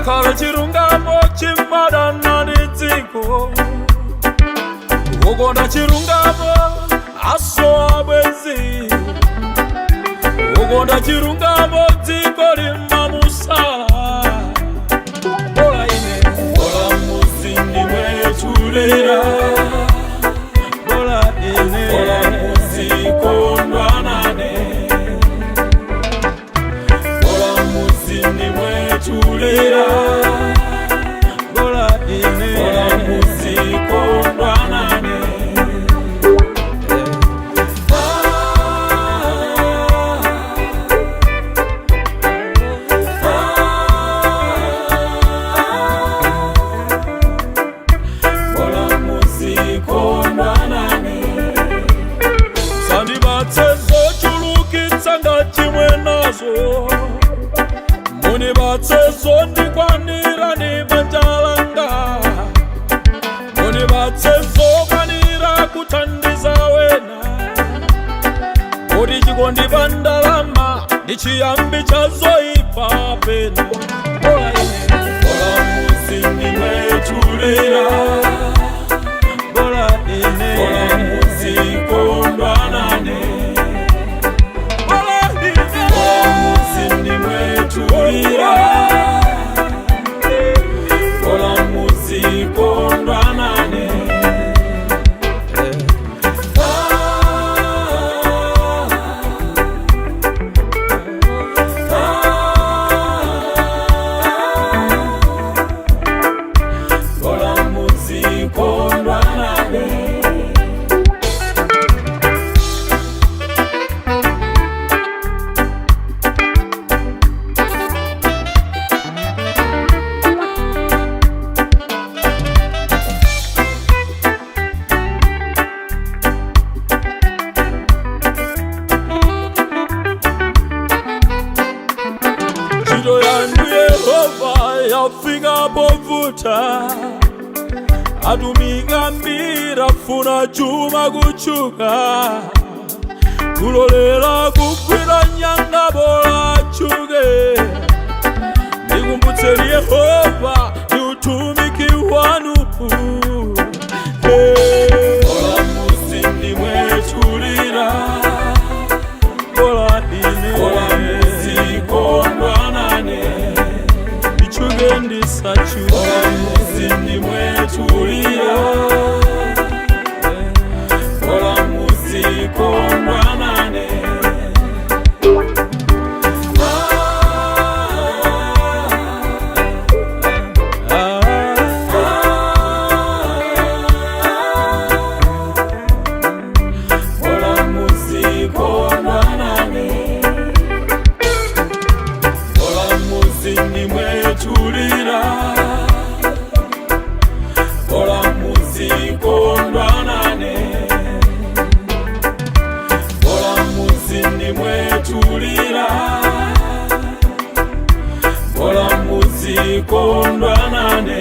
Ngakhale chilungamo chimadana ndi dziko, ukonda chilungamo asowa bwenzi. Ukonda chilungamo dziko limamusala. Bola ine, bola m'mudzi ndimwetulira. Bola ine, bola muzikondwa nane. Bola m'mudzi ndimwetulira. Bola ine, bola muzikondwa nane. Bola muzikondwa nane. Sandibatse zochulukitsa ngachimwe nazo, munibatse zondikwanira ndi banja langa, munibatse zokwanira kuthandiza wena, kuti chikondi pa ndalama ndi chiyambi cha zoyipa pena. Bola ine, bola m'mudzi ndimwetulira. Bola ine, bola muzikondwa nane. Bola ine, bola m'mudzi ndimwetulira. Bola muzikondwa nane. Bola muzikondwa nane. Ntchito yanu Yehova yafika povuta, atumiki ambiri afuna chuma kuchuka, kulolera kugwira nyanga bola achuke. Ndikumbutseni Yehova ndi utumiki wanu. Hey. Bola m'mudzi ndimwetulira. Bola ine, bola muzikondwa nane. Ndichuke ndisachuke, bola m'mudzi ndimwetulira. Bola muzikondwa nane. Ah, ah, bola muzikondwa nane. Bola m'mudzi ndimwetulira. Bola muzikondwa nane. Bola m'mudzi ndimwetulira. Bola muzikondwa nane.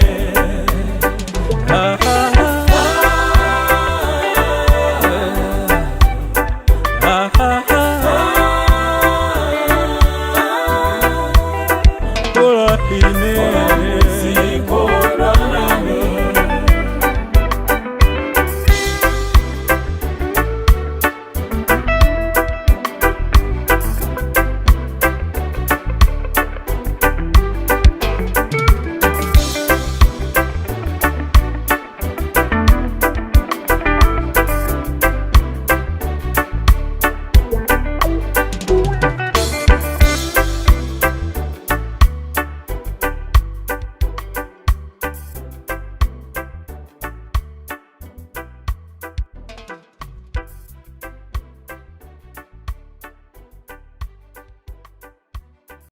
Ah.